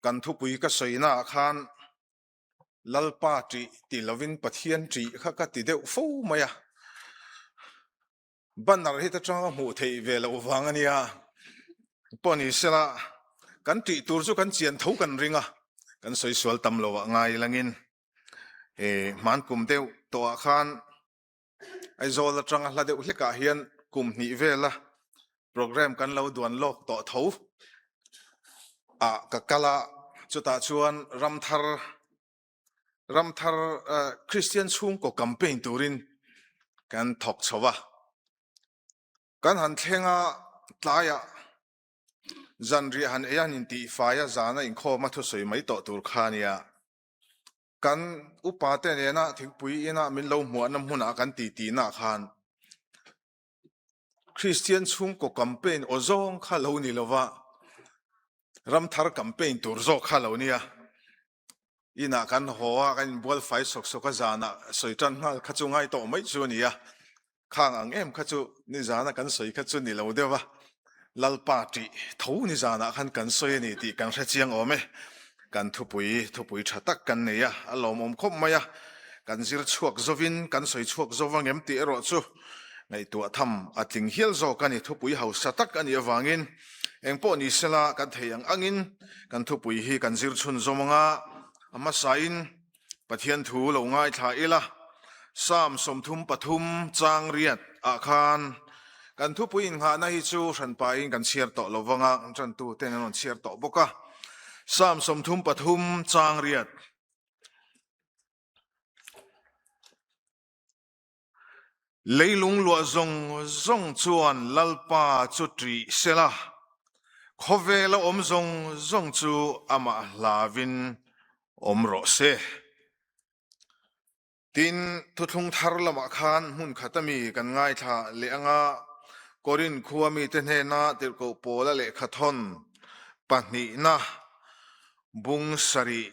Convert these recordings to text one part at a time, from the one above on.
Kan thupui ka sawina ah khan Lalpa ṭih ti lovin Pathian ṭih kha ka ti deuh fo mai a. Banner hi ta changa hmuh theih ve loh vang a nia. Pawh ni sela kan ṭih tur chu kan chian tho kan ring a, kan sawi sual tam lo ah ngai langin he hman kum deuh tawh ah khan Aizawl atanga hla deuh hlek ah hian kum hnih vela program kan lo duan lawk tawh tho ah ka kal a, chutah chuan ramthar ramthar Kristian chhungkaw campaign turin kan thawk chho a, kan han thleng a tlaiah zanriah han ei a han intihfai a zana inkhawm a thusawi mai tawh tur kha a nia. Kan upa te nena thingpui ina min lo hmuahna hmunah kan titi nah khan Kristian chhungkaw campaign aw zawng kha lo ni lova ramthar campaign tur zawk kha lo nia. Inah kan haw a, kan inbual fai sawk sawk a zanah sawi tan nghal kha chu ngai tawh mai chu a ni a. Khang ang em kha chu nizana kan sawi kha chu ni lo deuh a, Lalpa ṭih tho nizanah khan kan sawi a ni tih kan hre chiang awm e. Kan thupui, thupui ṭha tak kan nei a, a lawmawm khawp mai a, kan zir chhuak zovin kan sawi chhuak zo vang em tih erawh chu ngaihtuah tham a tling hial zawk a ni. Thupui hausa tak a nih avangin engpawh ni sela kan thei ang angin kan thupui hi kan zir chhun zawm anga a hmasain Pathian thu lo ngaithla ila, Psalm 33 chang riat ah khan kan thupui innghahna hi chu hranpain kan chhiar tawh lo vang a, kan tantu ten an rawn chhiar tawh bawk a. Psalm 33 chang riat. Leilung luah zawng zawng chuan Lalpa chu ṭih sela, khawvela awm zawng zawng chu amah hlavin awm rawh se. Tin, thuthlung thar lamah khan hmun khat ami kan ngaithla leh anga Korinth khua mite hnena tirhkoh Paula lehkhathawn pahnihna bung sarih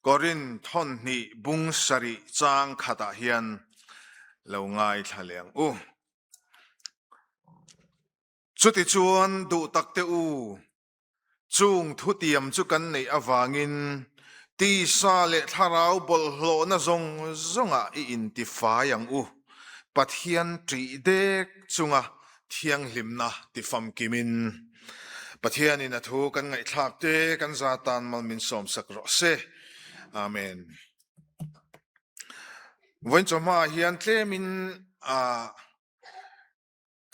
Korinth thawnhnih bung sarih chang khatah hian lo ngaithla leh ang u. Chutichuan duh takte u, chung thutiam chu kan neih avangin tisa leh thlarau bawlhhlawhna zawng zawngah i intifai ang u, Pathian ṭih dek chunga thianghlimna tifamkimin Pathianin a thu kan ngaihthlak te kan za tan mal min sawmsak rawh se. Amen. Vawiin chawhma ah hian tlemin ah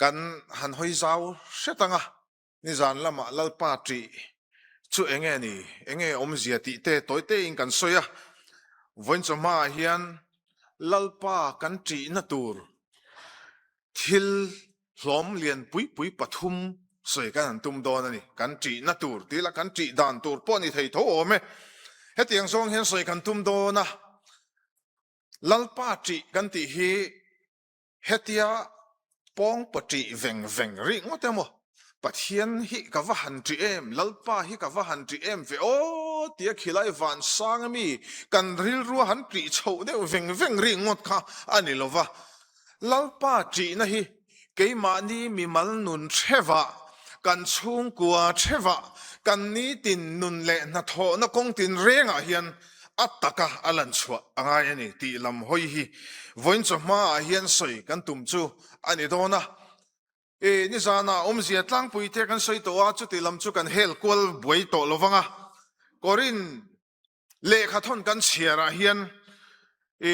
kan han hawi zau hret ang a, nizan lamah Lalpa ṭih chu enge ni, enge awmzia tih te tawi tein kan sawi a, vawiin chawhma ah hian Lalpa kan ṭihna tur Thil hlawm lian pui pui pathum sawi kan han tum dawn a ni. Kan ṭihna tur tih lah kan ṭih dan tur pawh a ni thei tho awm e. Hetiang zawng hian sawi kan tum dawn a, Lalpa ṭih kan tih hi hetia pawngpaw ṭih veng veng rih ngawt emaw, Pathian hi ka va han ṭih em, Lalpa hi ka va han ṭih em ve aw tia khilai vansang ami kan rilrua han ṭih chhoh deuh veng veng rih ngawt kha a ni lo va. Lalpa ṭihna hi keimahni mimal nun hrevah, kan chhungkua hrevah, kan nitin nun leh hnathawhna kawng tinrengah hian a taka a lan chhuah a ngai a ni tih lam hawi hi vawiin chawhmaah hian sawi kan tum chu a ni dawn a. E, nizanah awmzia tlangpui te kan sawi tawh a, chuti lam chu kan hel kual buai tawh lo vang a. Korin lehkhathawn kan chhiarah hian e,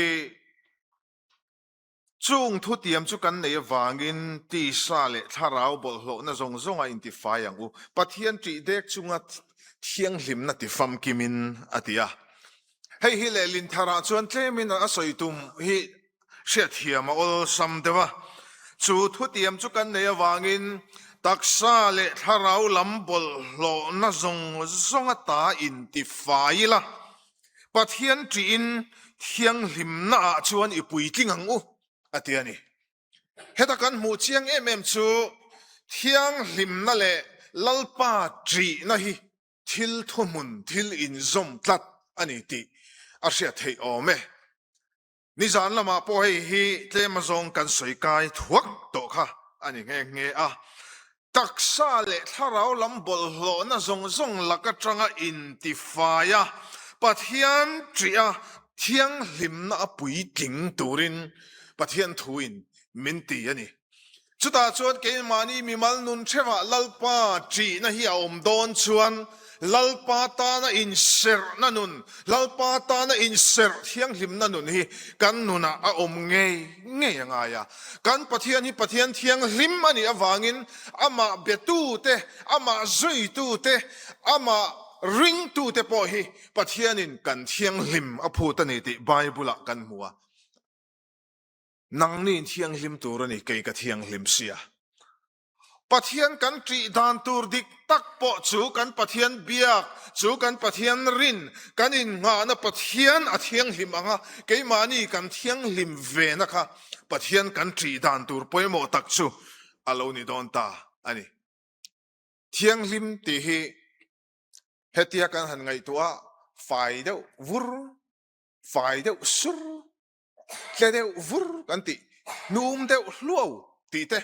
Chung thutiam chu kan nei avangin tisa leh thlarau bawlhhlawhna zawng zawng a intifai ang u. Pathian ṭih dek chunga thianghlimna tifamkimin a ti a. Hei hi lehlin tharah chuan tlemin a sawi tum hi hriatthiam a awlsam deuh a. Chu thutiam chu kan nei avangin taksa leh thlarau lam bawlhhlawhna zawng zawng ata intifai ila. Pathian ṭihin thianghlimna ah chuan i puitling ang u, a ti a ni. Heta kan hmuh chiang em em chu thianghlimna leh Lalpa ṭihna hi thil thuhmun, thil inzawm tlat a ni tih a hriat theih awm e. Nizan lamah pawh hei hi tlem azawng kan sawi kai thuak tawh kha a ni nghe nghe a. Taksa leh thlarau lam bawlhhlawhna zawng zawng lak atanga intifai a, Pathian ṭih a, thianghlimna a puitling turin Pathian thuin min ti a ni. Chutah chuan keimahni mimal nun ṭheuhah Lalpa ṭihna hi a awm dawn chuan Lalpa tana inserhna nun, Lalpa tana inserh thianghlimna nun hi kan nunah a awm ngei ngei a ngai a. Kan Pathian hi Pathian thianghlim a nih avangin amah betute, amah zuitute, amah ringtute pawh hi Pathianin kan thianghlim a phut a ni tih Bible-ah kan hmu a. Nangni in thianghlim tur a ni, kei ka thianghlim sia. Pathian kan ṭih dan tur dik tak pawh chu kan Pathian biak, chu kan Pathian rin, kan innghahna Pathian a thianghlim ang a, keimahni kan thianghlim vena kha Pathian kan ṭih dan tur pawimawh tak chu a lo ni dawn ta a ni. Thianghlim tih hi hetia kan han ngaihtuah a, fai deuh vur, fai deuh sur, tle deuh vur kan tih, hnum deuh hluau tih te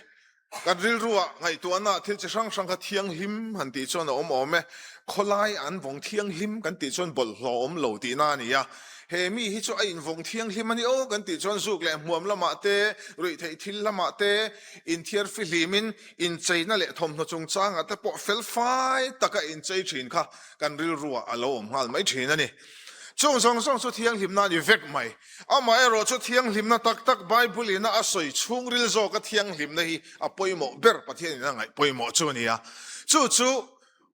kan rilruah ngaihtuahna thil chi hrang hrang kha thianghlim han tih chuan a awm awm e. Khawlai an vawng thianghlim kan tih chuan bawlhhlawh awm lo tihna a ni a. He mi hi chu a invawng thianghlim a ni aw kan tih chuan zuk leh hmuam lamah te, ruihtheih thil lamah te, inthiar fihlimin incheina leh thawmhnaw chungchangah te pawh felfai taka inchei thin kha kan rilruah a lo awm nghal mai thin a ni. Chung zawng zawng chu thianghlimna a ni vek mai. Amaherawh chu thianghlimna tak tak Bible ina a sawi chhungril zawka thianghlimna hi a pawimawh ber Pathian ina ngaih pawimawh chu a ni a. Chu chu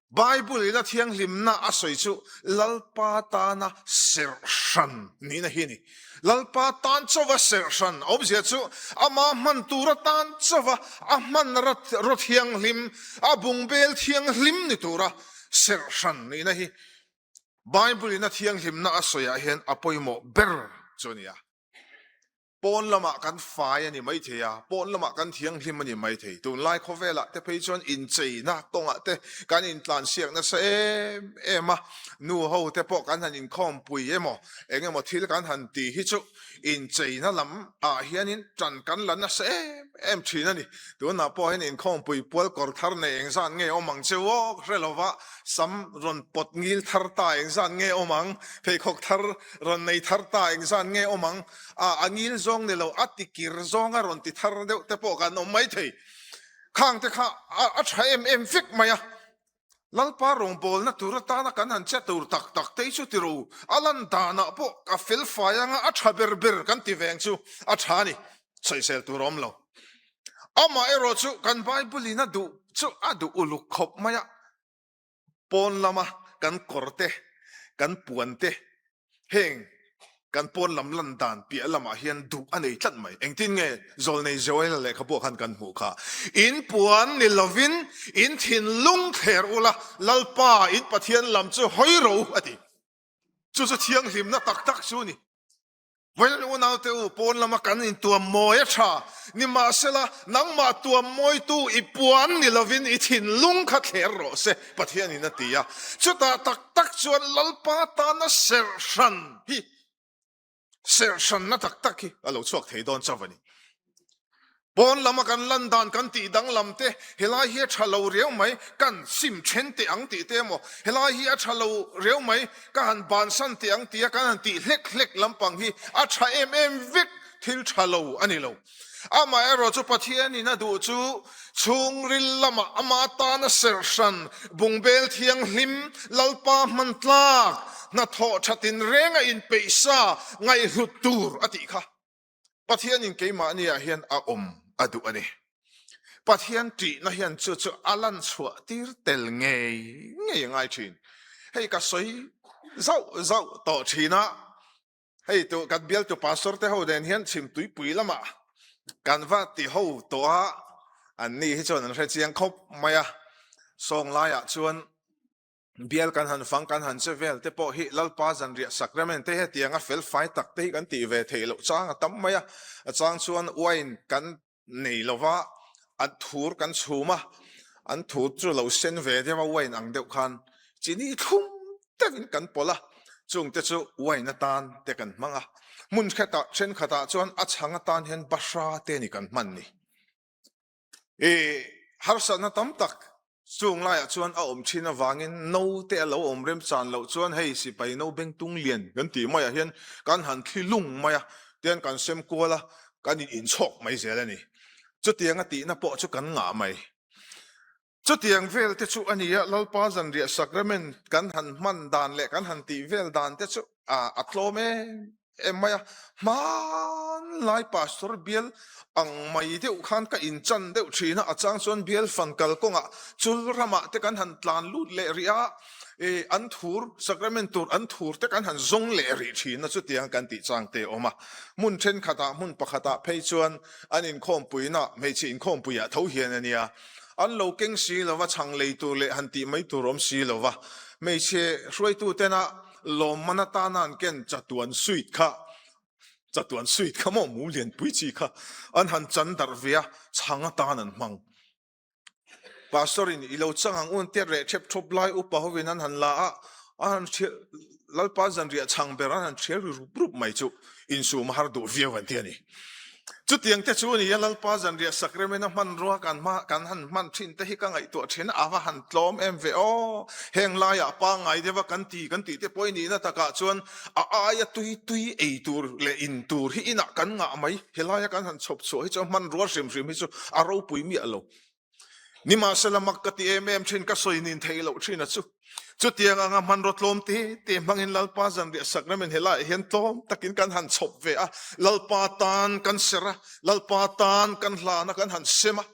Bible ina thianghlimna a sawi chu Lalpa tana serh hran nihna hi a ni. Lalpa tan chauva serh hran a awmzia chu ama hman tur atan chauva a hman raw thianghlim, a bungbel thianghlim ni tura serh hran nihna hi Bible in a thianghlimna a sawiah hian a pawimawh ber chu a ni a. Pawn lamah kan fai a ni maithei a, pawn lamah kan thianghlim a ni maithei. Tunlai khawvelah te phei chuan incheina kawngah te kan intlansiak nasa em em a, nu ho te pawh kan han inkhawmpui emaw eng emaw thil kan han ti hi chu Incheina lam ah hianin ṭan kan la nasa em em ṭhin a ni. Tunah pawh hian inkhawmpui pual kawr thar nei engzat nge awm ang che u? Ka hre lova, sam rawn pawt ngil thar ta engzat nge awm ang? Pheikhawk thar rawn nei thar ta engzat nge awm ang? A a ngil zawng ni lo, a tikir zawnga rawn ti thar deuh te pawh kan awm maithei. Khang te kha a ṭha em em vek mai a. Lalpa rawngbawlna tur atana kan han che tur tak tak te hi chu ti ro, a lan danah pawh a fel fai anga a tha ber ber kan ti veng chu a tha a ni, sawisel tur a awm lo. Amah erawh chu kan Bible in a duh chu a duh uluk khawp mai a, pawn lama kan kawr te, kan puan te, Heng kan pawn lam lan dan piah lamah hian duh a nei tlat mai. Engtin nge Zawlnei Joela lehkhabuah khan kan hmuh kha? In puan ni lovin in thinlung thler ula, Lalpa in Pathian lam chu hawi ro a ti. Chu chu thianghlimna tak tak chu a ni. Vawiin unaute u, pawn lama kan intuam mawi a tha. Nimahsela, nangmah tuam mawitu i puan ni lovin i thinlung kha thler rawh se, Pathianin a ti a. Chutah tak tak chuan Lalpa tana serh hran hi, serh hranna tak tak hi a lo chhuak thei dawn chauh a ni. Pawn lama kan lan dan kan tih danglam te, helai hi a tha lo riau mai, kan sim then teh ang tih te emaw, helai hi a tha lo riau mai, ka han bansan teh ang tia kan han tih hlek hlek lampang hi a tha em em vek thil tha lo a ni lo. Amaherawh chu Pathianin a duh chu chhungril lamah ama tana serh hran, bungbel thianghlim, Lalpa hman tlak, hnathawh tha tinreng a inpeih sa ngaihhlut tur a tih kha Pathianin keimahniah hian a awm a duh a ni. Pathian ṭihna hian chu chu a lan chhuah tir tel ngei ngei a ngai ṭhin. Hei ka sawi zauh zauh tawh ṭhin a, Hei tu kan bialtu pastor te ho nen hian chhim tuipui lamah kan va ti ho tawh a, an ni hi chuan an hre chiang khawp mai a, sawng laiah chuan bial kan han fang kan han che vel te pawh hi Lalpa zanriah sacrament te hetianga fel fai tak te hi kan tih ve theih loh chang a tam mai a, a chang chuan wine kan nei lova an thur kan chhum a, an thur chu lo sen ve deuh a wine ang deuh khan chini thlum deuhin kan pawlh a, chungte chu wine atan te kan hmang a, hmun khetah thenkhatah chuan a chhang atan hian bahra te a ni kan hman ni. I. Harsatna tam tak chung laiah chuan a awm thin avangin naute a lo awm remchan loh chuan hei sipai no bengtung lian kan tih maiah hian kan han thli lung mai a, tian kan sem kual a, kan in inchhawk mai zel a ni. Chutianga tihna pawh chu kan ngah mai. Chutiang vel te chu a ni a, Lalpa zanriah sacrament kan han hman dan leh kan han tih vel dan te chu a tlawm em em mai a. Hmanlai pastor bial ang mai deuh khan ka inchan deuh thin a, a chang chuan bial fan kal kawngah chul ramah te kan han tlan lut leh rih a, ih an thur sacrament tur an thur te kan han zawng leh rih thin a chutiang kan tih chang te a awm a. Hmun thenkhatah hmun pakhatah phei chuan an inkhawmpuina hmeichhe inkhawmpuiah tho hian a nia. An lo keng si lova chhang lei tur leh han tih mai tur awm si lova hmeichhe hruaitu tena lawmman atana an ken chatuan suit kha chatuan suit kha maw mum lianpui chi kha an han chan darh ve a chhang atan an hmang. Pastor in i lo chang ang un tia reh thep thawp lai upa hovin an han la a an han ṭhial Lalpa zanriah chhang ber an han ṭhial ri rup rup mai chu insum a har duh viau an ti a ni. Chutiang te chu a ni a, Lalpa zanriah sakremena hmanrua kan hma kan han hman thin te hi ka ngaihtuah thin a, a va han tlawm em ve aw. Heng laiah pangngai deuha kan ti kan tih te pawh i nihna takah chuan a aia tui tui ei tur leh in tur hi inah kan ngah mai. Helaia kan han chhawp chhuah hi chu hmanrua hrim hrim hi chu a ropui miah lo. Nimahsela mak ka ti em em thin, ka sawi nin theih loh thin a chu. Chutiang anga hmanraw tlawm te te hmangin Lalpa zanriah sak remin helaiah hian tlawm takin kan han chhawp ve a, Lalpa tan kan serh a, Lalpa tan kan hlan a, kan han sem a.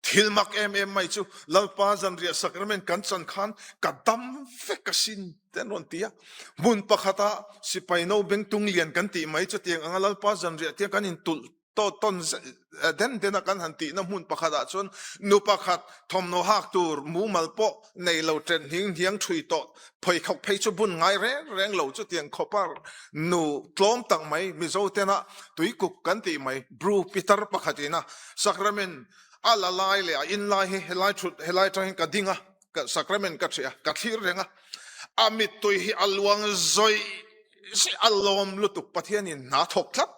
Thil mak em em mai chu Lalpa zanriah sak remin kan chan khan ka dam vek asin te an rawn ti a. Hmun pakhata sipai no bengtung lian kan tih mai chutiang anga Lalpa zanriah te kan intulh Tawt tawn den den a kan han tihna hmun pakhatah chuan nu pakhat thawmhnaw hak tur mumal pawh nei lo ṭen hning hniang ṭhui tawh pheikhawk phei chu bun ngai reng reng lo chutiang khawpa nu tlawm tak mai Mizo tena tuikuk kan tih mai Bru pitar pakhat ina sacrament a la lai leh a in lai hi helai ṭhut helai aṭangin ka ding a sacrament ka ṭheh a ka thlir reng a a mittui hi a luang zawih zawih a lawm lutuk Pathianin hna thawk tlat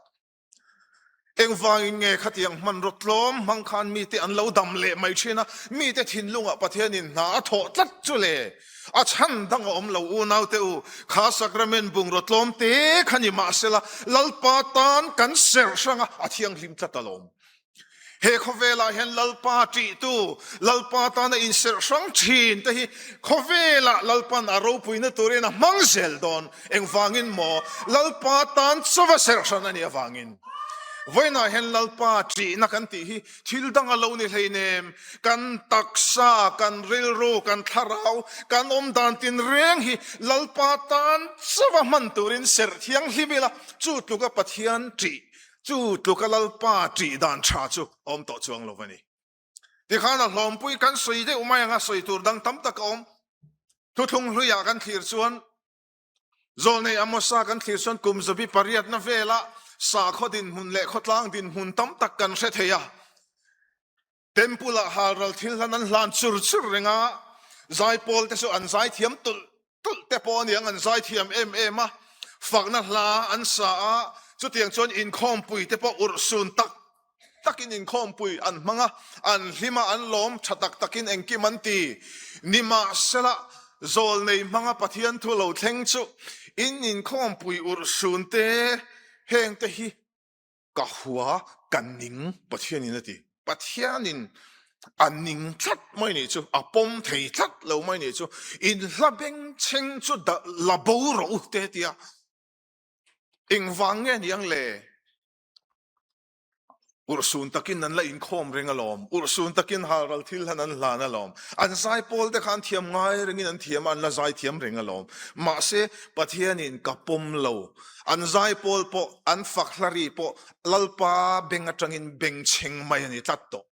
Engvangin nge khatiang hmanraw tlawm hmang khan mite an lo dam leh mai thin a, mite thinlungah Pathianin hna a thawh tlat chu le? A chhan dang a awm lo unaute u, kha sacrament bungraw tlawm te kha ni mahsela Lalpa tan kan serh hrang a, a thianghlim tlat alawm. He khawvelah hian Lalpa ṭihtu, Lalpa tana inserh hrang ṭhin te hi khawvelah Lalpan a ropuina turin a hmang zel dawn. Engvangin maw? Lalpa tan chauva serh hran a nih avangin. Vawiinah hian Lalpa ṭihna kan tih hi thil dang a lo ni hleinem. Kan taksa, kan rilru, kan thlarau, kan awmdan tinreng hi Lalpa tan chauva hman turin serh thianghlim ila, chu tluka Pathian ṭih Chu tluka Lalpa ṭih dan ṭha chu awm tawh chuang lo a ni. Tikhan a hlawmpui kan sawi deuh mai anga sawi tur dang tam tak a awm. Thuthlung hluiah kan thlir chuan Zawlnei Amosa kan thlir chuan kum zabi pariatna vela sakhaw dinhmun leh khawtlang dinhmun tam tak kan hre thei a. Temple-ah halral thil hlan an hlan chur chur reng a, zaipawl te chu an zaithiam tulh tulh te pawh a niang, an zaithiam em em a, fakna hla an sa a, chutiang chuan inkhawmpui te pawh urhsun tak takin inkhawmpui an hmang a, an hlim a, an lawm tha tak takin engkim an ti. Nimahsela, zawlnei hmanga Pathian thu lo thleng chu in inkhawmpui urhsun te heng te hi Ka hua ka ning Pathianin a ti. Pathianin a ning tlat mai nih chu, a pawm thei tlat lo mai nih chu, in hla bengchheng chu la bo rawh u te tia. Engvang nge niang le? Urhsun takin an la inkhawm reng alawm, urhsun takin halral thil hlan an hlan alawm. An zaipawl te kha an thiam ngai rengin an thiam a, an la zaithiam reng alawm. Mahse, Pathianin ka pawm lo. An zaipawl pawh, an fak hlari pawh Lalpa beng atangin bengchheng mai a ni tlat tawh.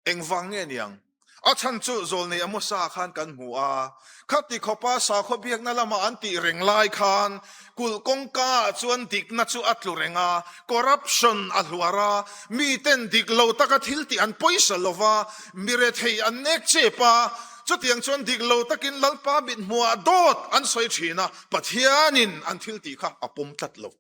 Engvang nge niang? A chhan chu Zawlnei Amosa khan kan hmu a, khati khawpa sakhaw biakna lama an tih reng lai khan kulh kawngka ah chuan dikna chu a tlu reng a, corruption a hluar a, miten dik lo taka thil tih an pawisa lo va, mi rethei an nek chep a, chutiang chuan dik lo takin Lalpa mithmuhah dawt an sawi thin a, Pathianin an thil tih kha a pawm tlat lo.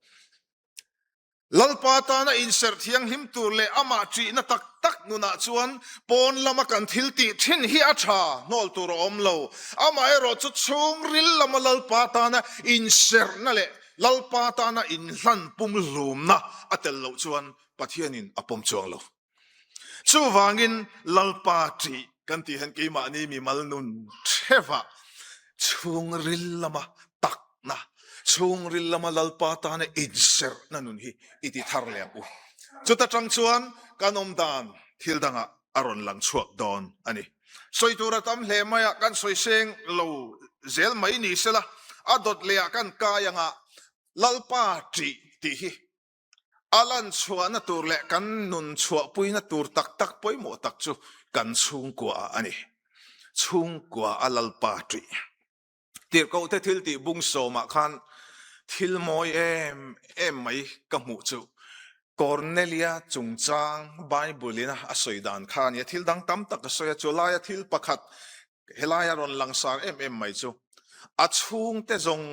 Lalpa tana inserh thianghlim tur leh amah ṭihna tak tak nunah chuan pawn lama kan thil tih ṭhin hi a ṭha, hnawl tur a awm lo. Amaherawhchu chhungril lama Lalpa tana inserhna leh Lalpa tana inhlan pumhlumna a tel loh chuan Pathianin a pawm chuang lo. Chuvangin Lalpa ṭih kan tih hian keimahni mimal nun ṭhevah chhungril lama takna, chhungril lama Lalpa tana inserhna nun hi i ti thar leh ang u. Chuta ṭang chuan kan awm dan thil dangah a rawn lang chhuak dawn a ni. Sawi tur a tam hle mai a, kan sawi seng lo zel mai ni sela, a dawt lehah kan kai anga Lalpa ṭih tih hi A lan chhuahna tur leh kan nun chhuahpuina tur tak tak pawimawh tak chu kan chhungkua ah a ni. Chhungkua a Lalpa ṭih. Tirhkohte thil tih bung sawmah khan thil mawi em em mai ka hmuh chu Kornelia chungchang Bible in a sawi dan kha a ni a. Thil dang tam tak a sawi a, chu laia thil pakhat Helaia rawn langsar em em mai chu a chhungte zawng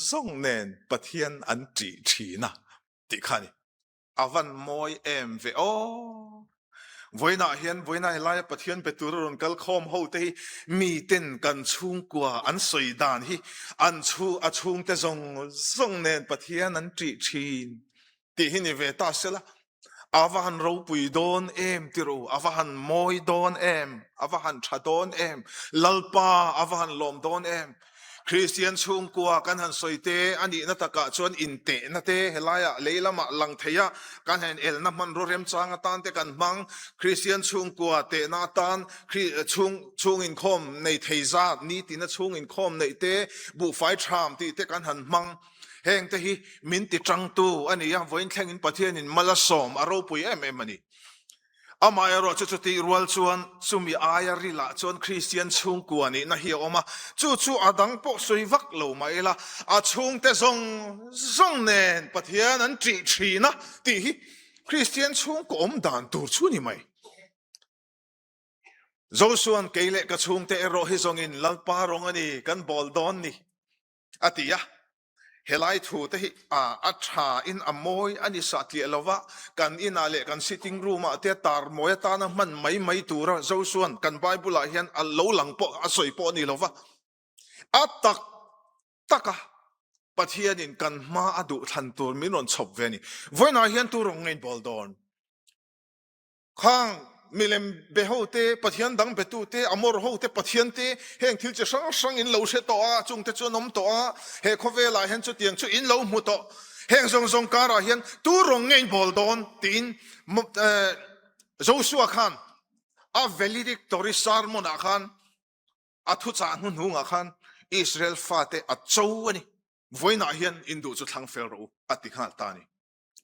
zawng nen Pathian an ṭih ṭhin a tih kha a ni. A van mawi em ve aw! Vawiinah hian vawiina helaia Pathian pe tura rawn kal khawm ho te hi miten kan chhungkua an sawi dan hi an chhu a chhungte zawng zawng nen Pathian an ṭih ṭhin tih hi ni ve ta sela, a va han ropui dawn em ti ru, a va han mawi dawn em, a va han tha dawn em, Lalpa a va han lawm dawn em. Kristian chhungkua kan han sawi te a nihna takah chuan intehna te helaiah lei lamah lang thei a, kan han elna hmanraw remchang atan te kan hmang, Kristian chhungkua tehna atan chhung chhung inkhawm nei thei zat, nitina chhung inkhawm neih te, buhfai tham tih te kan han hmang. Heng te hi min ti tangtu a ni a, vawiin thlengin Pathianin mal a sawm a ropui em em a ni. Amaherawh chu chutih rual chuan chumi aia rilah chuan Kristian chhungkua nihna hi a awm a, chu chu a dang pawh sawi vak lo mah ila a chhungte zawng zawng nen Pathian an ṭih ṭhin a tih hi Kristian chhungkaw awm dan tur chu a ni mai. Josua'n kei leh ka chhungte erawh hi zawngin Lalpa rawng a ni kan bawl dawn ni. A ti a, Helai thu te hi a tha in a mawi a ni sah tliah lo va, kan inah leh kan sitting room ah te tar mawi atana hman mai mai tura Josua'n kan Bible ah hian a lo lang pawh a sawi pawh a ni lo va. A tak tak a Pathianin kan hma a duh thlan tur min rawn chhawp ve a ni. Vawiinah hian tu rawng nge in bawl dawn? Khang milem be ho te, Pathian dang betu te, Amor ho te, Pathian te, heng thil chi hrang hrang in lo hre tawh a, chung te chu an awm tawh a, he khawvelah hian chutiang chu in lo hmu tawh. Heng zawng zawng karah hian tu rawng nge in bawl dawn tiin Joshua khan a valedictory sermon ah khan a thuchah hnuhnungah khan Israel fate a cho a ni. Vawiinah hian in duh chu thlang fel rawh u a ti nghal ta a ni.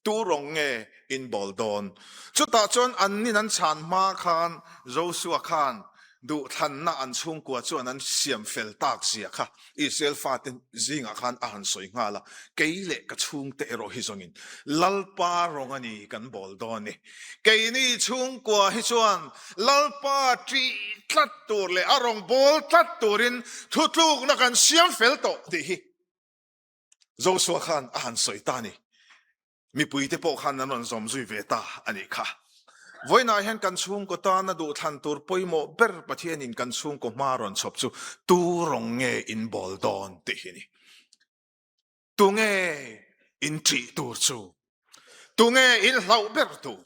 Tu rawng nge in bawl dawn? Chutah chuan annin an chhan hma khan Joshua khan duhthlanna an chhungkua chuan an siam fel tak zia kha Israel fate zingah khan a han sawi nghal a, Kei leh ka chhungte erawh hi zawngin Lalpa rawng a ni kan bawl dawn ni. Keini chhungkua hi chuan Lalpa ṭih tlat tur leh a rawng bawl tlat turin thutlukna kan siam fel tawh tih hi Joshua khan a han sawi ta a ni. Mipuite pawh khan an rawn zawm zui ve ta a nih kha. Vawiinah hian kan chhungkaw tana duhthlan tur pawimawh ber Pathianin kan chhungkaw hma rawn chhawp chu tu rawng nge in bawl dawn tih hi a ni. Tunge in ṭih tur chu? Tunge in hlauh ber tur?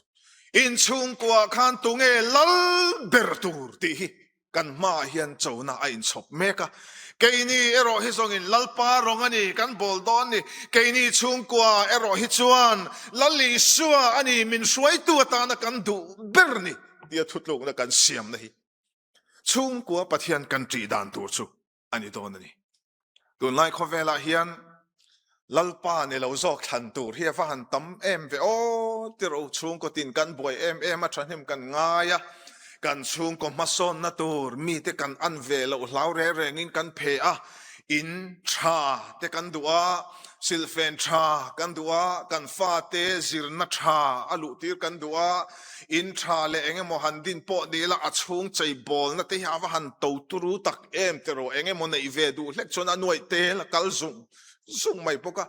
In chhungkuaah khan tunge lal ber tur tih hi Kan hmaah hian chona a inchhawp mek a, keini erawh hi zawngin Lalpa rawng a ni, kan bawl dawn ni. Keini chhungkua erawh hi chuan Lal Isua a ni, min hruaitu atana kan duh ber ni tia thutlukna kan siamna hi chhungkua Pathian kan ṭih dan tur chu a ni dawn a ni. Tunlai khawvelah hian Lalpa ni lo zawk thlan tur hi a va han tam em ve aw ti ro chhungkaw tin kan buai em em a thahnem kan ngai a, kan chhungkaw hmasawnna tur mite kan an ve loh hlau reng rengin kan phe a. In tha te kan duh a, silhfen tha kan duh a, kan fate zirna tha a luh tir kan duh a, in tha leh eng emaw han din pawh ni ila a chhung cheibawlna te hi a va han to turu tak em ti rawh, eng emaw neih ve duh hlek chuan a nuaih tel a kal zung zung mai bawk a.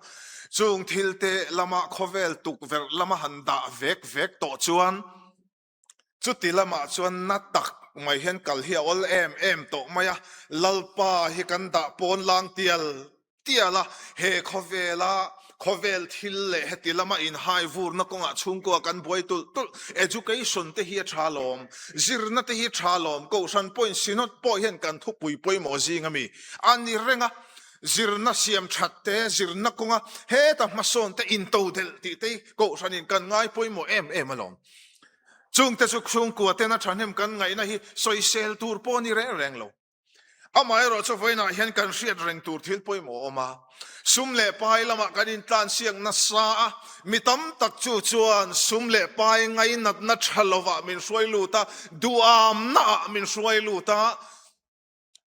Chung thil te lama khawvel tukverh lama han dah vek vek tawh chuan, Chuti lamah chuan na tak mai hian kal hi a awl em em tawh mai a, Lalpa hi kan dah pawn lang tial tial a, he khawvela khawvel thil leh heti lama inhai vurna kawngah chhungkua kan buai tulh tulh. Education te hi a tha lawm, zirna te hi tha lawm, Kohhran pawhin Synod pawh hian kan thupui pawimawh zing a mi a ni reng a, zirna siam that te, zirna kawnga heta hmasawn te intodelh tih te hi Kohhranin kan ngai pawimawh em em alawm. Chungte chu chhungkua tena thahnem kan ngaihna hi sawisel tur pawh a ni reng reng lo. Amaherawh chu vawiinah hian kan hriat reng tur thil pawimawh a awm a. Sum leh pai lamah kan intlansiak nasa a, mi tam tak chu chuan sum leh pai ngainatna tha lovah min hruai lut a, duhamnaah min hruai lut a,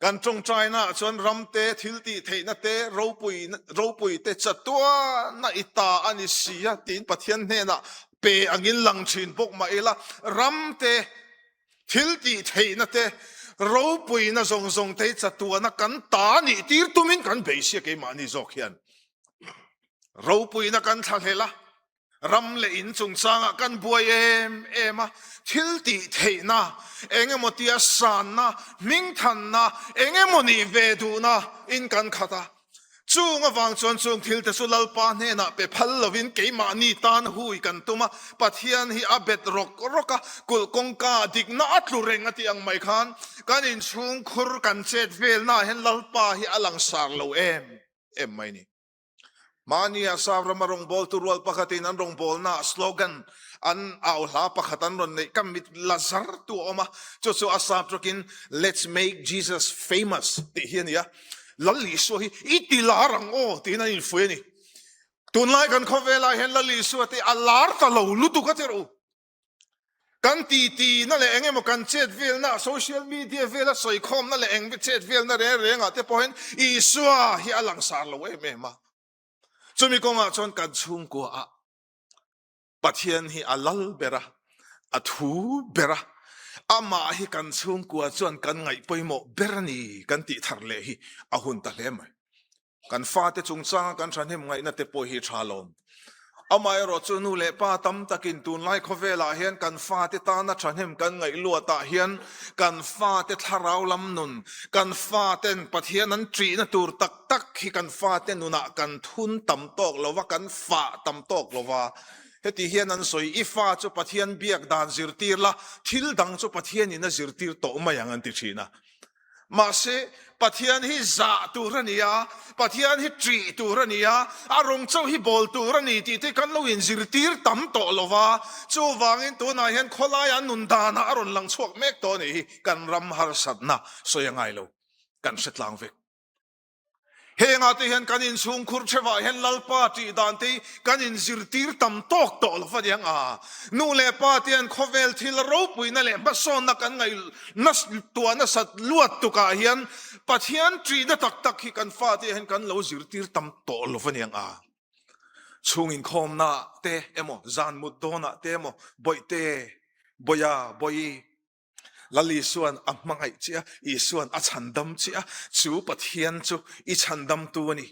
Kan tawngtaina ah chuan ram te, thil tih theihna te, ropui ropui te chatuana i ta a ni si a tiin Pathian hnenah pe angin lang thin bawk mah ila, ram te, thil tih theihna te, ropuina zawng zawng te hi chatuana kan ta nih tir tumin kan bei sia keimahni zawk hian ropuina kan thlahlel a. Ram leh in chungchangah kan buai em em a, thil tih theihna, eng emaw tia sanna, hmingthanna, eng emaw nih ve duhna in kan khat a. Chung avang chuan chung thil te chu Lalpa hnenah pe phal lovin keimahni tan hui kan tum a, Pathian hi a bet rawk rawk a, kulh kawngka dikna a tlu reng a tih ang mai khan kan inchhungkhur kan chet velnaah hian Lalpa hi a langsar lo em em mai ni. Mahnia Sap rama rawngbawltu rual pakhatin an rawngbawlnaah slogan an au hla pakhat an rawn neih ka mit la zar tu a awm a, chu chu a sap tawkin Let's make Jesus famous tih hi a ni a, Lal Isua hi i ti lar ang aw tiin an infuih a ni. Tunlai kan khawvelah hian Lal Isua te a lar ta lo lutuk a ti rawh u. Kan titi na leh eng emaw kan chet velna, social media vela sawikhawmna leh eng chet velna reng rengah te pawhin Isua hi a langsar lo em em a. Chumi kawngah chuan kan chhungkuaah Pathian hi a lal ber a, a thu ber a, amah hi kan chhungkua chuan kan ngaih pawimawh ber a ni kan tih thar leh hi a hun ta hle mai. Kan fate chungchanga kan thahnem ngaihna te pawh hi tha lawm. Amaherawh chu nu leh pa tam takin tunlai khawvelah hian kan fate tana thahnem kan ngaih luatah hian kan fate thlarau lam nun, kan faten Pathian an ṭihna tur tak tak hi kan fate nunah kan thun tam tawk lo va, kan fah tam tawk lo va. Heti hian an sawi, I fa chu Pathian biak dan zirtir la, thil dang chu Pathianin a zirtir tawh mai ang an ti ṭhin a. Mahse, Pathian hi zah tur a ni a, Pathian hi ṭih tur a ni a, a rawng chauh hi bawl tur a ni tih te kan lo inzirtir tam tawh lo va. Chuvangin tunah hian khawlaia nun danah a rawn lang chhuak mek tawh a nih hi. Kan ram harsatna sawi a ngai lo, kan hre tlang vek. Hengah te hian kan inchhungkhur thevah hian Lalpa tih dan te hi kan inzirtir tam tawk tawh lo va niang a. Nu leh pa te hian khawvel thil ropuina leh hmasawnna kan ngaih tuah nasat luat tukah hian Pathian ṭihna tak tak hi kan fate hian kan lo zirtir tam tawh lo va niang a. Chhung inkhawmnaah te emaw, zan mut dawnah te emaw, Bawihte, Bawiha, Bawihi, Lal Isuan a hmangaih che a, Isuan a chhandam che a, chu Pathian chu i chhandamtu a ni.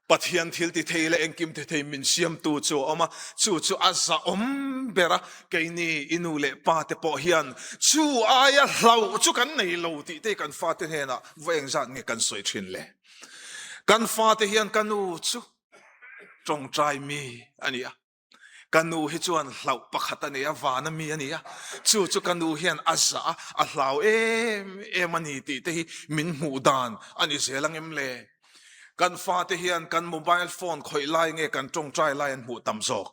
Pathian thil ti thei leh engkim ti thei min siamtu chu a awm a, chu chu a zahawm ber a, keini i nu leh pa te pawh hian chu aia hlauh chu kan nei lo tih te kan fate hnenah va engzat nge kan sawi thin le. Kan fate hian ka nu chu tawngtai mi a ni a, Ka nu hi chuan hlauh pakhat a nei a, vana mi a ni a, chu chu ka nu hian a zah a, a hlau em em a ni tih te hi min hmuh dan a ni zel ang em le? Kan fate hian kan mobile phone khawih lai nge kan tawngtai lai an hmuh tam zawk?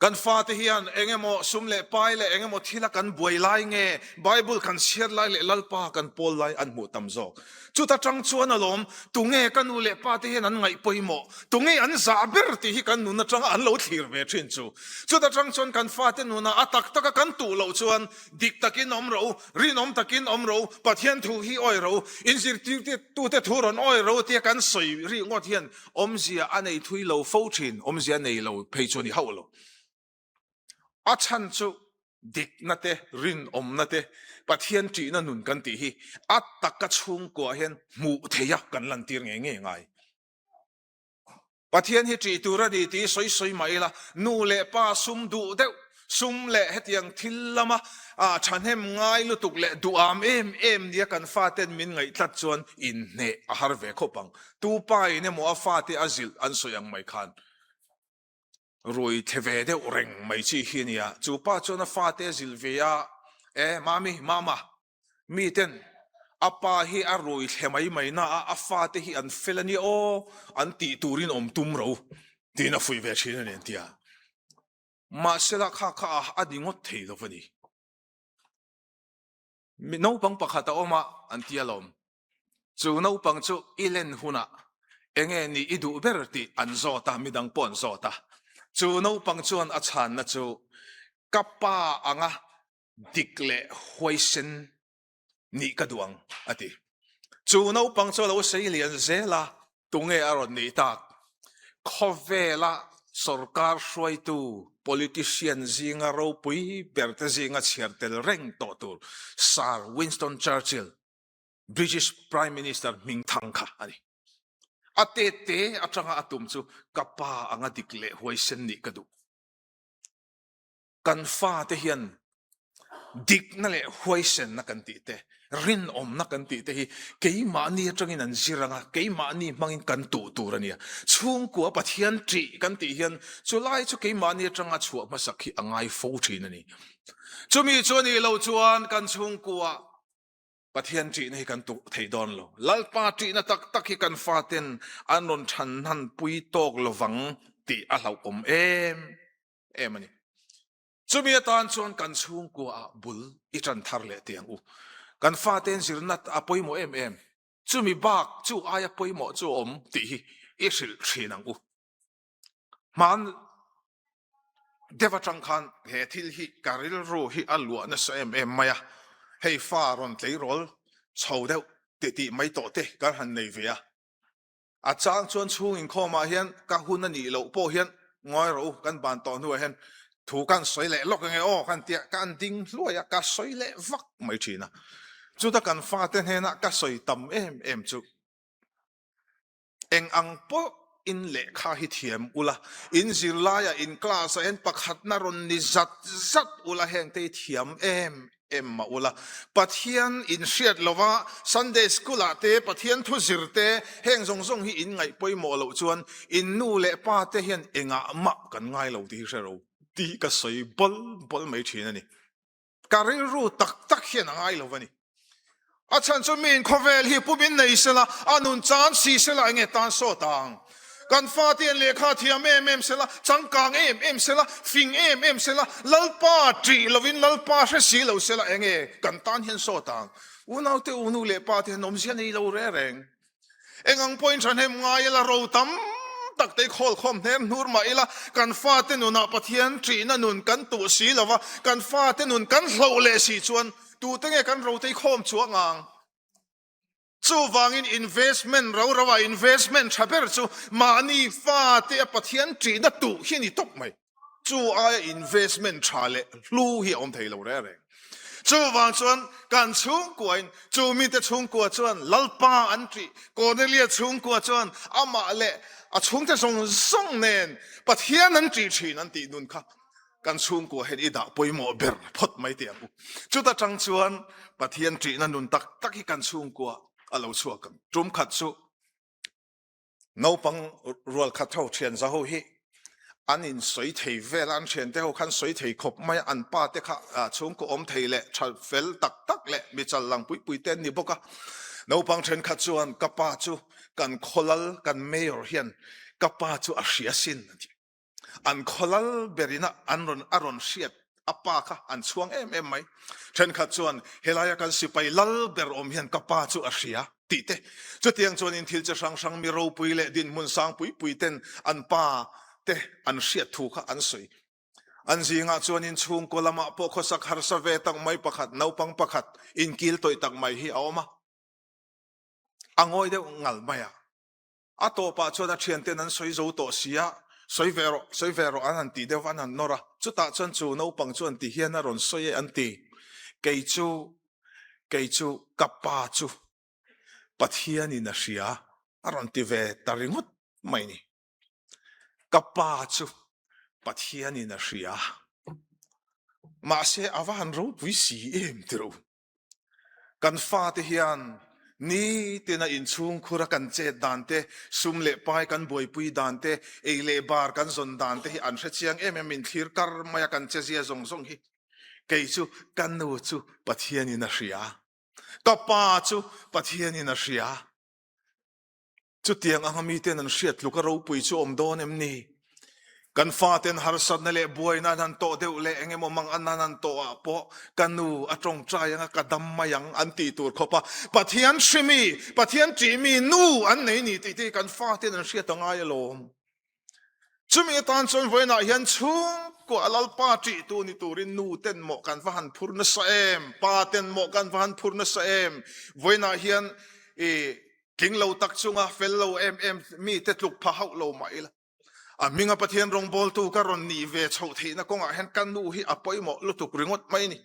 Kan fate hian eng emaw sum leh pai leh eng emaw thila kan buai lai nge Bible kan chhiar lai leh Lalpa kan pawl lai an hmuh tam zawk. Chuta tang chuan alawm, tunge ka nu leh pa te hian an ngaih pawimawh, tunge an zah ber tih hi kan nun atanga an lo thlir ve thin chu. Chuta tang chuan kan fate nunah a tak taka kan tuh loh chuan dik takin awm ro, rinawm takin awm ro, Pathian thu hi awi ro, inzirtirtute thu rawn awi ro tia kan sawi rih ngawt hian Awmzia a nei thui lo fo thin, awmzia a nei lo phei chu a ni hauh lo. A chhan chu dikna te, rinawmna te, Pathian ṭihna nun kan tih hi a taka chhungkuah hian hmuh theih a kan lantir ngei ngei ngai. Pathian hi ṭih tur a ni tih sawi sawi mah ila, nu leh pa sum duh deuh, Sum leh hetiang thil lama thahnem ngai lutuk leh duham em em nia kan faten min ngaih tlat chuan inhneh a har ve khawp ang. Tu pa in emaw a fate a zilh an sawi ang mai khan rui thle ve deuh reng mai chi hi a nia. Chu pa chuan a fate a zilh ve a, E mami, mama, miten a pa hi a rui thle mai mai na a, a fate hi an fel a nia aw, an tih turin awm tum ro tiin a fuih ve thin a ni an ti a. Mahsela kha kha a a ni ngawt thei lo a ni. Mi naupang pakhat a awm a, an ti alawm. Chu naupang chu i len hunah enge nih i duh ber tih an zawt a, midang pawh an zawt a. Chu naupang chuan a chhanna chu ka pa anga dik leh huaisen nih ka duh ang, a ti. Chu naupang chu a lo sei lian zel a, tunge a rawn nih tak? Khawvela sorkar hruaitu, politician zinga ropui berte zinga chhiar tel reng tawh tur Sir Winston Churchill, British Prime Minister hming thang kha a ni. A tete atanga a tum chu ka pa anga dik leh huaisen nih ka duh. Kan fate hian dikna leh huaisenna kan tih te, rinawmna kan tih te hi keimahni atangin an zir anga, keimahni hmangin kan tuh tur a nia. Chhungkua Pathian ṭih kan tih hian chulai chu keimahni atanga chhuah hmasak hi a ngai fo ṭhin a ni. Chumi chu a nih loh chuan kan chhungkua Pathian ṭihna hi kan tuh thei dawn lo. Lalpa ṭihna tak tak hi kan faten an rawn ṭhan hnan pui tawk lovang tih a hlauhawm em em a ni. Chumi atan chuan kan chhungkua ah bul i ṭan thar leh teh ang u. Kan faten zirna a pawimawh em em. Chumi bak chu aia pawimawh chu a awm tih hi i hrilh ṭhin ang u. Hman deuh atang khan he thil hi ka rilru hi a luah nasa em em mai a, hei fa rawn tleirawl chho deuh titih mai tawh te kan han nei ve a. A chang chuan chhung inkhawmah hian ka hun a nih loh pawh hian ngawi rawh u, kan ban tawh hnuah hian thu kan sawi leh lawk ange aw kan tia ka an ding hluai a, ka sawi leh vak mai thin a. Chuta kan fate hnenah ka sawi tam em em chu. Eng ang pawh in lehkha hi thiam ula, in zirlaiah in class ah hian pakhatna rawn ni zat zat ula hengte hi thiam em em mah ula. Pathian in hriat lova Sunday school ah te Pathian thu zir te heng zawng zawng hi in ngaih pawimawh loh chuan in nu leh pa te hian engah mah kan ngai lo tih hi hre ro tih ka sawi bawl bawl mai thin a ni. Ka rilru tak tak hian a ngai lo a ni. A chhan chu miin khawvel hi pumin nei sela, a nun chan si sela enge tan sawt ang. Kan fate hian lehkha thiam em em sela, changkang em em sela, fing em em sela, Lalpa ṭih lovin Lalpa hre si lo sela enge kan tan hian sawt ang. Unaute u nu leh pa te hian awmzia nei lo reng reng. Eng ang pawhin thahnem ngai ila, ro tam tak te khawl khawm hnem hnur mah ila, kan fate nunah Pathian ṭihna nun kan tuh si lo va, kan fate nun kan hloh leh si chuan tute nge kan rotei khawm chuang ang? Chuvangin investment ro ro ah investment ṭha ber chu mahni fate a Pathian ṭihna tuh hi a ni tawp mai. Chu aia investment tha leh hlu hi a awm thei lo reng reng. Chuvang chuan kan chhungkuain chu mite chhungkua chuan Lalpa an ṭih, Cornelia chhungkua chuan amah leh a chhungte zawng zawng nen Pathian an ṭih ṭhin an tih nun kha kan chhungkua hian i dah pawimawh ber phawt mai teh ang u. Chuta ṭang chuan Pathian ṭihna nun tak tak hi kan chhungkua a lo chhuak ang. Ṭum khat chu Naupang rual khat ho thian za ho hi an in sawi thei vel a, an thian te ho khan sawi thei khawp mai a, an pa te kha chhungkaw awm thei leh tha fel tak tak leh mi chal lang pui pui te an ni bawk a. Naupang thenkhat chuan ka pa chu kan khawlal kan mayor hian ka pa chu a hria sin a ti. An khaw lal berin a an rawn a rawn hriat a pa kha an chhuang em em mai. Thenkhat chuan helaia kan sipai lal ber awm hian ka pa chu a hria tih te. Chutiang chuan in thil chi hrang hrang mi ropui leh dinhmun sang pui pui ten an pa te an hriat thu kha an sawi. An zingah chuan in chhungkaw lamah pawh khawsak harsa ve tak mai pakhat naupang pakhat inkil tawih tak mai hi a awm a. A ngawi deuh ngal mai a. A tawpah chuan a thianten an sawi zo tawh si a, sawi ve rawh, sawi ve rawh an han tih deuh va, an han nawr a. Chutah chuan chu naupang chuan ti hian a rawn sawi e an ti, Kei chu, kei chu ka pa chu Pathianin a hria a rawn ti ve ta ringawt mai ni. Ka pa chu Pathianin a hria. Mahse a va han ropui si em ti rawh u. Kan fate hian nitina inchhungkhura kan chet dan te, sum leh pai kan buaipui dan te, ei leh bar kan zawn dan te hi an hre chiang em em, min thlir kar mai a kan chezia zawng zawng hi. Kei chu ka nu chu Pathianin a hria, ka pa chu Pathianin a hria. Chutiang anga miten an hriat tluk a ropui chu awm dawn em ni? Kan faten harsatna leh buaina an han tawh deuh leh eng emaw mang an han tawh ah pawh ka nu a tawngtai anga ka dam mai ang an tih tur khawp a Pathian hrimi, Pathian ṭihmi nu an nei ni tih te hi kan faten an hriat a ngai alawm. Chumi atan chuan vawiinah hian chhungkua Lalpa ṭihtu ni turin nu ten mawh kan va han phur nasa em, pa ten mawh kan va han phur nasa em. Vawiinah hian i tling lo tak chunga fel lo em em mite tluk pha hauh lo mah ila, a hminga Pathian rawngbawltu ka rawn nih ve chhoh theihna kawngah hian ka nu hi a pawimawh lutuk ringawt mai a ni.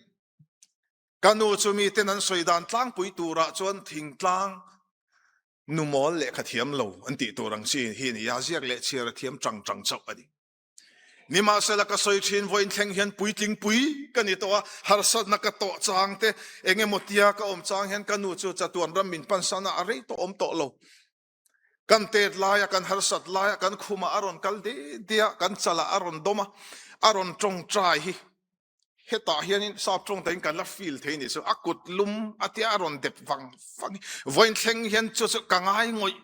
Ka nu chu miten an sawi dan tlangpui turah chuan thingtlang nu mawl lehkha thiam lo an tih tur ang chi hi a ni a, ziak leh chhiar a thiam chang chang chauh a ni. Nimahsela ka sawi thin vawiin thleng hian puitling pui ka ni tawh a, harsatna ka tawh chang te, eng emaw tia ka awm chang hian ka nu chu chatuan ram min pansan a, a rei tawh awm tawh lo. Kan tet laia, kan harsat laia, kan khumah a rawn kal de de a, kan chalah a rawn dawm a, a rawn tawngtai hi hetah hianin sap tawngtaiin kan la feel thei nih chu, a kut lum a tia a rawn dep vang vang hi vawiin thleng hian chu chu ka ngai ngawih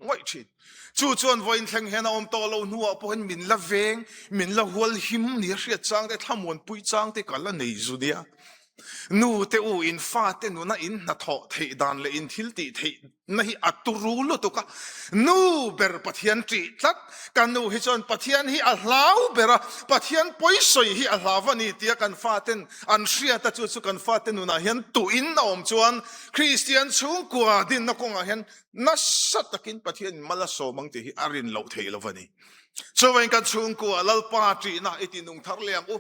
ngawih thin. Chu chuan vawiin thleng hian a awm tawh lo hnuah pawhin min la veng, min la hual him nia hriat chang te, thlamuan pui chang te ka la nei zu nia. Nu te u in fate nuna in hnathawh theih dan leh in thil tih theih na hi a turu lutuk a, nu ber Pathian ṭih tlat, ka nu hi chuan Pathian hi a hlau ber a, Pathian pawisawi hi a hlau a ni tia kan faten an hriat a, chu chu kan fate nunah hian tuhin a awm chuan Kristian chhungkua dinna kawngah hian nasa takin Pathianin mal a sawm ang tih hi a rin loh theih lo a ni. Chuvangin kan chhungkua Lalpa ṭihna i ti nung thar leh ang u.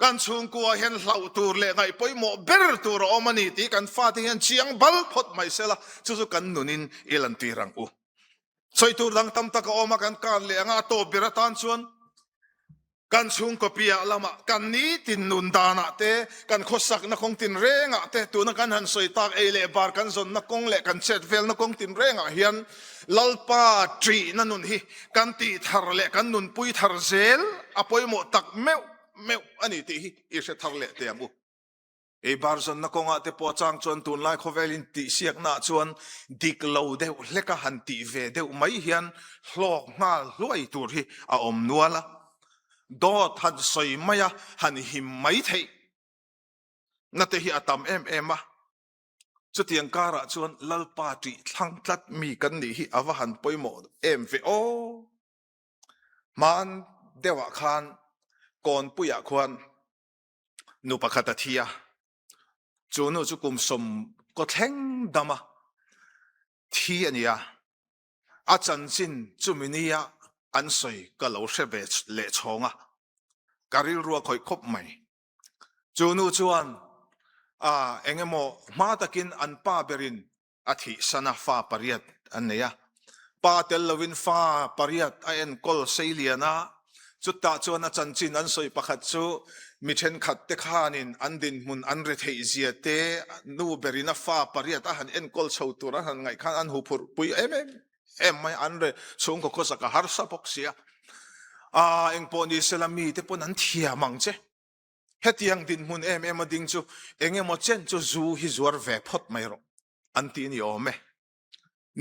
Kan chhungkua hian hlauh tur leh ngaih pawimawh ber tur a awm a ni tih kan fate hian chiang bal phawt mai sela, chu chu kan nunin i lantir ang u. Sawi tur dang tam tak a awm a, kan kan leh anga a tawp ber atan chuan kan chhungkaw piah lamah kan nitin nun danah te, kan khawsakna kawng tinrengah te, tuna kan han sawi tak ei leh bar kan zawnna kawng leh kan chet velna kawng tinrengah hian Lalpa ṭihna nun hi kan tih thar leh kan nunpui thar zel a pawimawh tak meuh meuh a ni tih hi i hre thar leh teh ang u. Ei bar zawnna kawngah te pawh chang chuan tunlai khawvelin tihsiaknaah chuan dik lo deuh hleka han tih ve deuh mai hian hlawk nghal hluai tur hi a awm nual a. Dawt han sawi mai a, han him mai theih na te hi a tam em em a. Chutiang karah chuan Lalpa ṭih thlang tlat mi kan nih hi a va han pawimawh em ve aw. Hman deuhah khan Kawnpuiah khuan nu pakhat a thi a, chu nu chu kum sawm kaw thleng dama thi a ni a, a chanchin chumi nia an sawi ka lo hre ve leh chhawng a, ka rilru a khawih khawp mai. Chu nu chuan a eng emaw hma takin an pa berin a thihsan a, fa pariat an nei a. Pa tel lovin fa pariat a enkawl sei lian a, chutah chuan a chanchin an sawi pakhat chu mi thenkhat te khanin an dinhmun an retheih zia te, nu berin a fa pariat a han enkawl chho tur an han ngaih khan an huphurh pui em em em mai a, an re chhungkaw khawsak a harsa bawk si a. Aa engpawh ni sela mite pawn an thiam ang che. Hetiang dinhmun em em a ding chu eng emaw chen chu zu hi zuar ve phawt mai rawh an ti ni awm e.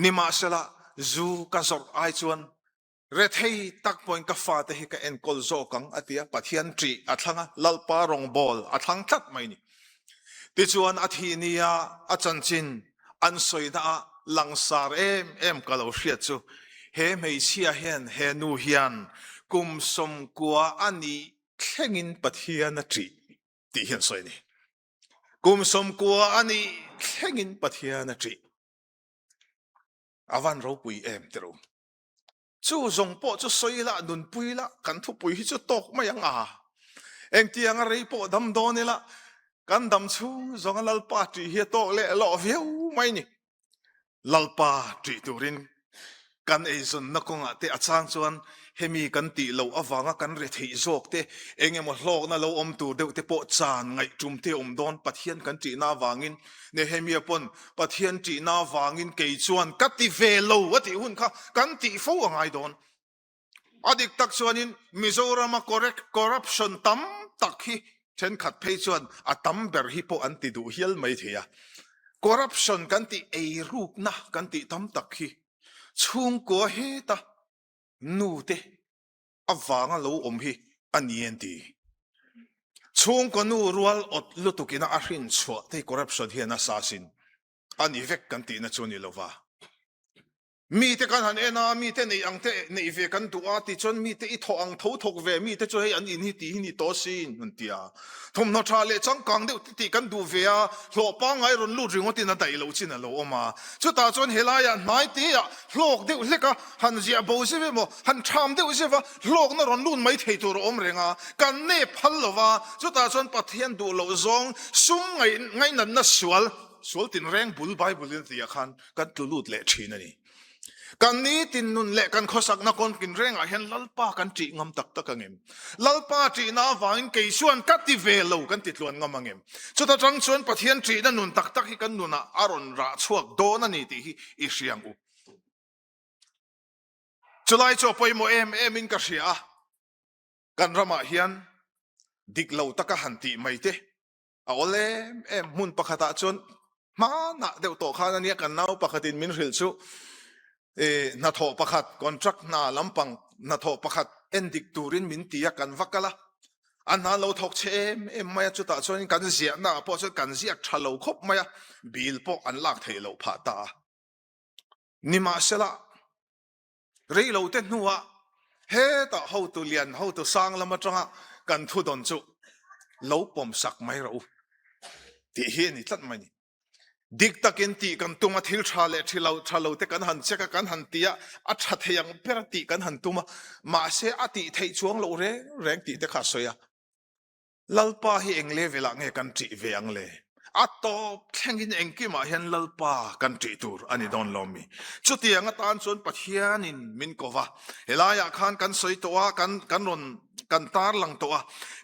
Nimahsela zu ka zawrh ai chuan. Rethei tak pawhin ka fate hi ka enkawl zawk ang a ti a, Pathian ṭih a thlang a, Lalpa rawngbâwl a thlang tlat mai ni. Tichuan a thih nia a chanchin an sawina ah langsar em em ka lo hriat chu he hmeichhia hian he nu hian kum 90 a nih thlengin Pathian a ṭih tih hi an sawi a ni. Kum 90 a nih thlengin Pathian a ṭih. A van ropui em tirh u. Chu zawng pawh chu sawi la, nunpui la, kan thupui hi chu tawk mai ang a. Engtianga rei pawh dam dawn ila, kan dam chhung zawnga Lalpa ṭih hi a tawk leh lawh viau mai ni. Lalpa ṭih turin kan eizawnna kawngah te a chang chuan hemi kan tih loh avanga kan retheih zawk te, eng emaw hlawkna lo awm tur deuh te pawh chan ngaihtum te awm dawn Pathian kan ṭihna avangin Nehemia pawn Pathian ṭihna avangin kei chuan ka ti ve lo a tih hun kha kan tih fo a ngai dawn. A dik tak chuanin Mizorama corruption tam tak hi thenkhat phei chuan a tam ber hi pawh an ti duh hial mai thei a. Corruption kan tih eirukna kan tih tam tak hi chhungkua heta nute avanga lo awm hi a ni an ti. Chhungkaw nu rual awt lutuk ina a hrin chhuah te corruption hian a sa sin a ni vek kan tihna chu a ni lova. Mite kan han en a, mite neih ang te neih ve kan duh a tichuan mite i thawh ang tho thawk ve, mite chu hei an in hi tih hi ni tawh sin an ti a. Thawmhnaw tha leh changkang deuh te tih kan duh ve a, hlawh pangngai rawn lut ringawtin a daih loh chin a lo awm a. Chutah chuan helaiah hnai teah hlawk deuh hlek a, han ziah bo zeuh emaw, han ṭham deuh zeuh a, hlawkna rawn lut mai thei tur a awm reng a, kan nep phal lo va, chutah chuan Pathian duh loh zawng sum ngainatna sual, sual tinreng bul Bible in a tih ah khan kan tlu lut leh ṭhin a ni. Kan nitin nun leh kan khawsakna kawn tinrengah hian Lalpa kan ṭih ngam tak tak ang em? Lalpa ṭihna avangin kei chuan ka ti ve lo kan ti tluan ngam ang em? Chuta ṭang chuan Pathian ṭihna nun tak tak hi kan nunah a rawn rah chhuak dawn a ni tih hi i hria ang u. Chulai chu a pawimawh em em in ka hria a, kan ramah hian dik lo taka han tih mai te a awl em em. Hmun pakhatah chuan hmanah deuh tawh khan ania kan nau pakhatin min hrilh chu hnathawh pakhat contract hna lampang hnathawh pakhat en dik turin min ti a kan va kal a, a hna lo thawk che em em mai a, chutah chuan kan ziahna ah pawh chuan kan ziak tha lo khawp mai a, bill pawh an lak theih loh phah ta a. Nimahsela, rei lo te hnuah hetah hotu lian, hotu sang lam atanga kan thudawn chu lo pawm sak mai rawh u tih hi a ni tlat mai ni. Dik takin tih kan tum a, thil tha leh thilo tha lo te kan han check a, kan han ti a, a tha thei ang ber tih kan han tum a, mahse a tih theih chuang loh reng reng tih te kha a sawi a. Lalpa hi eng level ah nge kan ṭih ve ang le? A tawp thlengin engkimah hian Lalpa kan ṭih tur a ni dawn lo mi? Chutiang atan chuan Pathianin min ko va, helaiah khan kan sawi tawh a, kan kan rawn kan tarlang tawh a,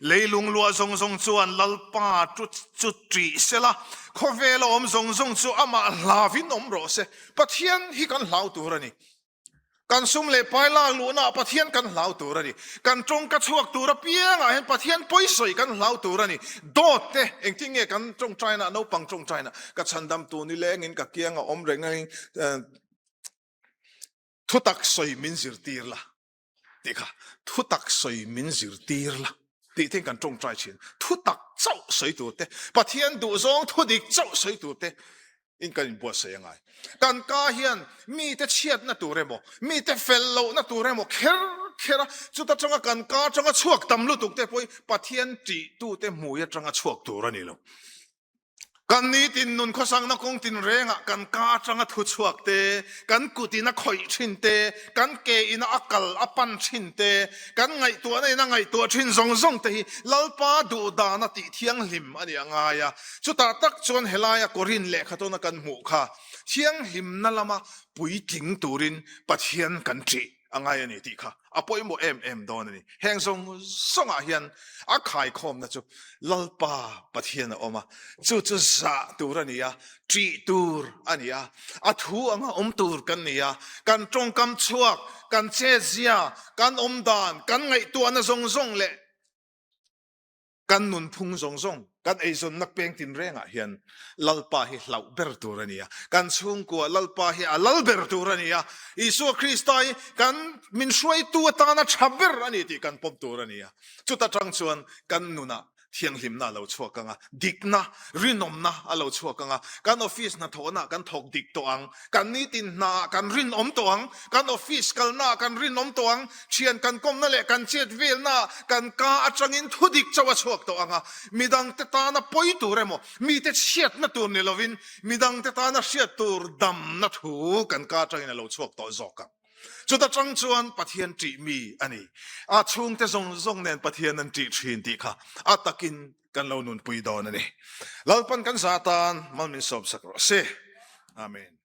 leilung luah zawng zawng chuan Lalpa chu chu ṭih sela, khawvela awm zawng zawng chu amah hlauvin awm rawh se. Pathian hi kan hlau tur a ni. Kan sum leh pai lak luhnaah Pathian kan hlau tur a ni. Kan tawngka chhuak tur apiangah hian Pathian pawisawi kan hlau tur a ni. Dawt te, engtin nge kan tawngtaina, naupang tawngtaina, ka chhandam tu ni lengin ka kianga awm reng angin thutak sawi min zirtir la tih kha, thutak sawi min zirtir la tih te kan tawngtai thin. Thutak chauh sawi tur te, Pathian duhzawng thudik chauh sawi tur te in kan inbuatsaih a ngai. Kan ka hian mite chhiatna tur emaw, mite fel lohna tur emaw kher kher a, chuta tanga kan ka atanga chhuak tam lutuk te pawh hi Pathian ṭihtute hmui atanga chhuak tur a ni lo. Kan nitin nun khawsangna kawng tinrengah kan ka atanga thu chhuak te, kan kutin a khawih thin te, kan ke ina a kal a pan thin te, kan ngaihtuahna in a ngaihtuah thin zawng zawng te hi Lalpa duhdana tih thianghlim a nih a ngai a. Chutah tak chuan helaia Korin lehkha tawna kan hmuh kha thianghlimna lama puitling turin Pathian kan ṭih a ngai a ni tih kha a pawimawh em em dawn a ni. Heng zawng zawngah hian a khaikhawmna chu Lalpa Pathian a awm a, chu chu zah tur a ni a, ṭih tur a ni a, a thu anga awm tur kan ni a, kan ṭawngkam chhuak, kan chetzia, kan awmdan, kan ngaihtuahna zawng zawng leh Kan nunphung zawng zawng, Kan eizawnna peng tinrengah hian Lalpa hi hlauh ber tur a ni a, kan chhungkua Lalpa hi a lal ber tur a ni a, Isua Krista hi kan min hruaitu atana tha ber a ni tih kan pawm tur a ni a. Chuta tang chuan kan nunah thianghlimna a lo chhuak ang a, dikna, rinawmna a lo chhuak ang a, kan office hnathawhnaah kan thawk dik tawh ang, kan nitin hnaah kan rinawm tawh ang, kan office kalnaah kan rinawm tawh ang, thian kan kawmna leh kan chet velnaah kan ka atangin thu dik chauh a chhuak tawh ang a, midangte tana pawi tur emaw, mite chhiatna tur ni lovin midangte tana hriat tur damna thu kan ka atangin a lo chhuak tawh zawk ang. Chuta tang chuan Pathian ṭih mi a ni. A chhungte zawng zawng nen Pathian an ṭih ṭhin tih kha a takin kan lo nunpui dawn a ni. Lalpan kan za tan mal min sawmsak rawh se. Amen.